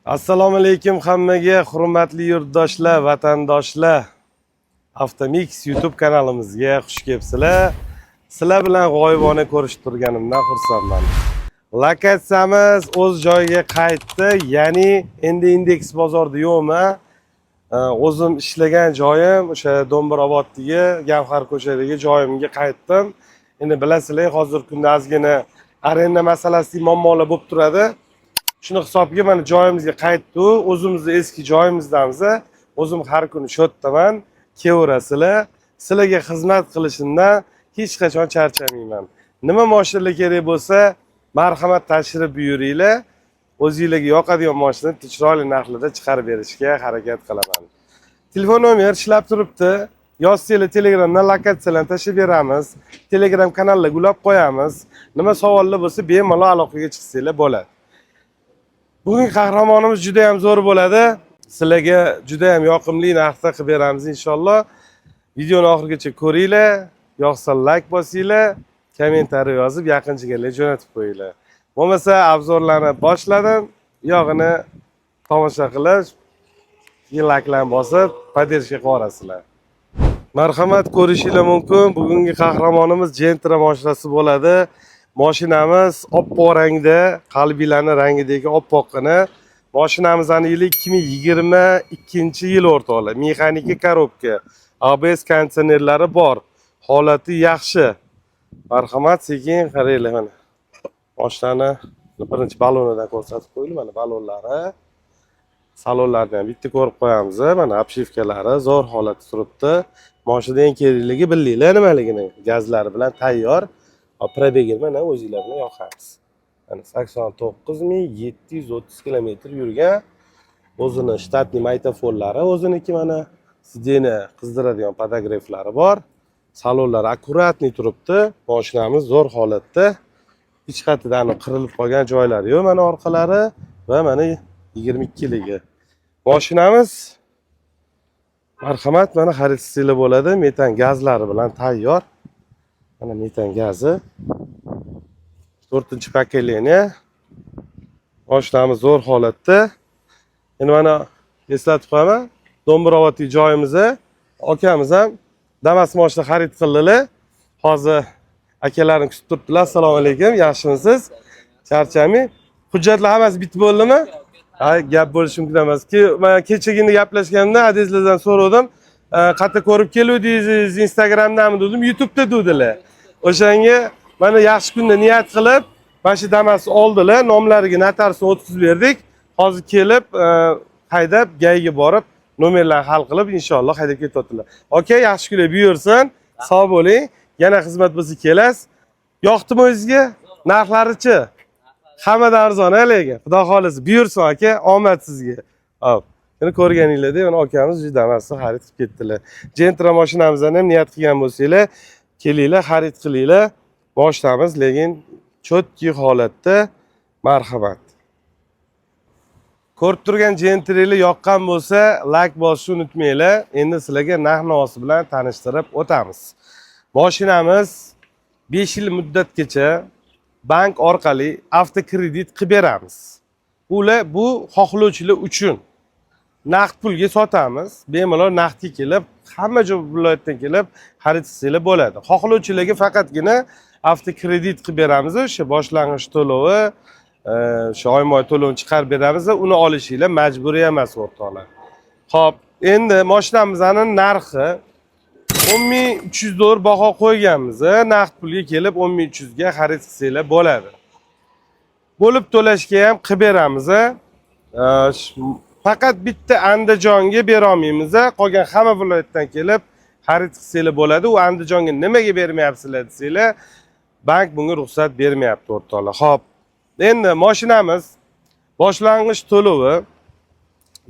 Assalomu alaykum hammaga, hurmatli yurtdoshlar, vatandoshlar. Avtomix YouTube kanalimizga xush kelibsizlar. Sizlar bilan g'oyibona ko'rishib turganimdan xursandman. Lokatsiyamiz o'z joyiga qaytdi, ya'ni endi Indeks bozorida yo'qman. O'zim ishlagan joyim o'sha Do'mbiroboddagi Gavhar ko'chadagi joyimga qaytdim. Endi bilasizlar, hozirgi kunda ozgina arenda masalasida muammolar bo'lib turadi. Shuni hisobiga mana joyimizga qaytdi. O'zimizni eski joyimizdamiz. O'zim har kuni shu yerdaman. Kelaverasizlar. Sizlarga xizmat qilishimdan hech qachon charchamayman. Nima mashinalar kerak bo'lsa, marhamat, tashrif buyuringlar. O'zinglarga yoqadigan mashinani chiroyli narxlarda chiqarib berishga harakat qilaman. Telefon nomer ishlab turibdi. Yozsanglar, Telegramdan lokatsiyalarni tashlab beramiz. Telegram kanallarga ulab qo'yamiz. Nima savollar bo'lsa, bemalol aloqaga chiqsanglar bo'ladi. Bugungi qahramonimiz juda ham zo'r bo'ladi. Sizlarga juda ham yoqimli narxda qilib beramiz inshaalloh. Videoni oxirigacha ko'ringlar, yoqsa layk bosinglar, kommentariy yozib yaqin jigarlarga jo'natib qo'yinglar. Bo'lmasa обзор larni boshladim, yog'ini tomosha qilib, keyin layklarni bosib, поддержка qilib yuborasizlar. Marhamat, ko'rishinglar mumkin. Bugungi qahramonimiz Gentra mashinasi bo'ladi. Mashinamiz oppoq rangda, qalbiylarni rangidagi oppoqqina. Mashinamizni yili 2022-yil, o'rtoqlar. Mexanika коробка, ABS, konditsionerlari bor. Holati yaxshi. Marhamat, sekin qaranglar mana. Mashinani birinchi balonidan ko'rsatib qo'yildi, mana balonlari. Salonlarni ham bitta ko'rib qo'yamiz. Mana обшивка lari zo'r holatda turibdi. Mashinada eng kerakligi bildinglar nimaligini. Gazlari bilan tayyor. Hop, пробег ini mana o'zinglar bilan yoqamiz. Mana 89 730 kilometr yurgan. O'zini штатный magnitofonlari o'ziniki, mana сиденье qizdiradigan подогрев lari bor. Salonlari аккуратный turibdi. Mashinamiz zo'r holatda. Hech qayerda aniq qirilib qolgan joylari yo'q, mana orqalari va mana 22 ligi. Mashinamiz, marhamat, mana xarid qilsanglar bo'ladi. Metan gazlari bilan tayyor. Mana metan gazi. To'rtinchi поколение. Mashinamiz zo'r holatda. Endi mana eslatib qo'yaman. Do'mbiroboddagi joyimizda akamiz ham Damas mashina xarid qildilar. Hozir akalarim kutib turibdilar. Assalomu alaykum, yaxshimisiz? Charchamang. Hujjatlar hammasi bitib bo'ldimi? Ha, gap bo'lishi mumkin emas. Ki man kechagina gaplashganimda adizlardan so'radim. Qayerda ko'rib keluvdingiz, Instagramdami dedim, YouTube'da dedilar. O'shanga mana yaxshi kunda niyat qilib, mana shu Damasni oldilar, nomlariga notariusni o'tkazib berdik. Hozir kelib, haydab, ГАИ ga borib, nomerlarni hal qilib, inshaalloh haydab ketyaptilar. Aka, yaxshi kunlar buyursin. Sog' bo'ling. Yana xizmat bo'lsa kelasiz. Yoqdimi o'zingizga? Narxlarichi? Hammadan arzon, lekin. Xudo xohlasa buyursin, aka, omad sizga. Hop. Buni ko'rganinglardek, mana akamiz Damasni xarid qilib ketdilar. Gentra mashinamizdan ham niyat qilgan bo'lsanglar, kelinglar, xarid qilinglar. Mashinamiz lekin чёткий holatda, marhamat. Ko'rib turgan Gentrali yoqqan bo'lsa, layk bosishni unutmanglar. Endi sizlarga narx-navosi bilan tanishtirib o'tamiz. Mashinamiz 5 yil muddatgacha bank orqali avtokredit qilib beramiz. Ular bu xohlovchilar uchun naqd pulga sotamiz. Bemalol naqdga kelib, hamma joy viloyatdan kelib xarid qilsanglar bo'ladi. Xohlovchilarga faqatgina avtokredit qilib beramiz, o'sha boshlang'ich to'lovi, o'sha oyma-oy to'lovini chiqarib beramiz, uni olishinglar majburiy emas, o'rtoqlar. Xo'p, endi mashinamizni narxi 10 300 dollar baho qo'yganmiz. Naqd pulga kelib 10 300 ga xarid qilsanglar bo'ladi. Bo'lib to'lashga ham qilib beramiz. Faqat bitta Andijonga bera olmaymiz. Qolgan hamma viloyatdan kelib xarid qilsanglar bo'ladi. U Andijonga nimaga bermayapsizlar desanglar, bank bunga ruxsat bermayapti, o'rtoqlar. Xo'p, endi mashinamiz boshlang'ich to'lovi,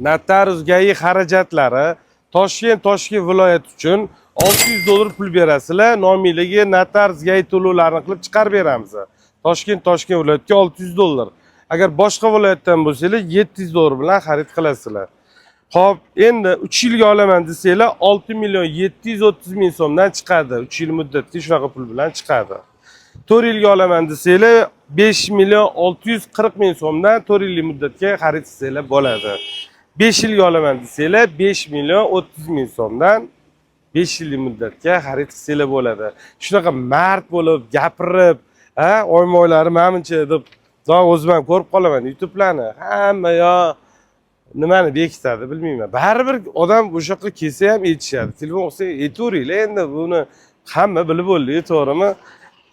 notarius, ГАИ xarajatlari Toshkent, Toshkent viloyati uchun 600 dollar pul berasizlar. Nominglarga notarius, ГАИ to'lovlarini qilib chiqarib beramiz. Toshkent, Toshkent viloyatiga 600 dollar. Agar boshqa viloyatdan bo'lsanglar, 700 dollar bilan xarid qilasizlar. Xo'p, endi 3 yilga olaman desanglar, 6 million 730 ming so'mdan chiqadi. 3 yil muddatga shunaqa pul bilan chiqadi. 4 yilga olaman desanglar, 5 million 640 ming so'mdan 4 yillik muddatga xarid qilsanglar bo'ladi. 5 yilga olaman desanglar, 5 million 30 ming so'mdan 5 yillik muddatga xarid qilsanglar bo'ladi. Shunaqa mard bo'lib gapirib, ha, oymoylari manimcha deb doim o'zim ham ko'rib qolaman YouTube'larni. Hamma yo nimani bekitadi, bilmayman. Baribir odam o'sha yoqqa kelsa ham aytishadi. Telefon qilsa aytaveringlar, endi buni hamma bilib bo'ldi, to'g'rimi?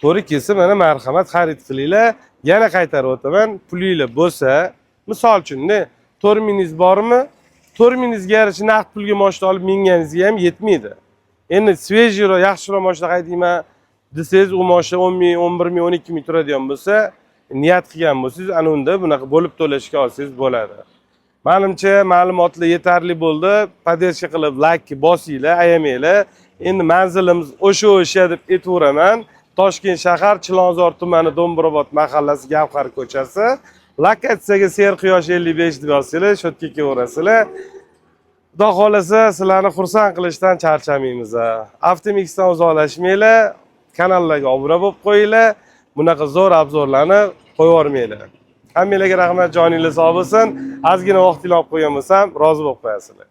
To'g'ri kelsa, mana, marhamat, xarid qilinglar. Yana qaytarib o'taman, pulinglar bo'lsa, misol uchun, ne, 4 mingingiz bormi? 4 mingingizga yarasha naqd pulga moshina olib minganingizga ham yetmaydi. Endi свежий roq, yaxshiroq moshina haydayman desangiz, u moshina 10 ming, 11 ming, 12 ming turadigan bo'lsa, niyat qilgan bo'lsangiz, ana unda bunaqa bo'lib to'lashga olsangiz bo'ladi. Manimcha, ma'lumotlar yetarli bo'ldi. Поддержка qilib, layk bosinglar, ayamanglar. Endi manzilimiz o'sha deb aytaveraman. Toshkent shahar, Chilonzor tumani, Do'mbrobod mahallasi, Gavhar ko'chasi. Lokatsiyaga "Ser quyosh 55" deb yozsanglar, shu yerga kelaverasizlar. Xudo xohlasa, sizlarni xursand qilishdan charchamaymiz. Avtomixdan uzoqlashmanglar, kanallarga obuna bo'lib qo'yinglar. Bunaqa zo'r обзор larni qo'yib yubormanglar. Hammanglarga rahmat, joninglar sog' bo'lsin. Ozgina vaqtinglar olib qo'ygan bo'lsam, rozi bo'lib qo'yasizlar.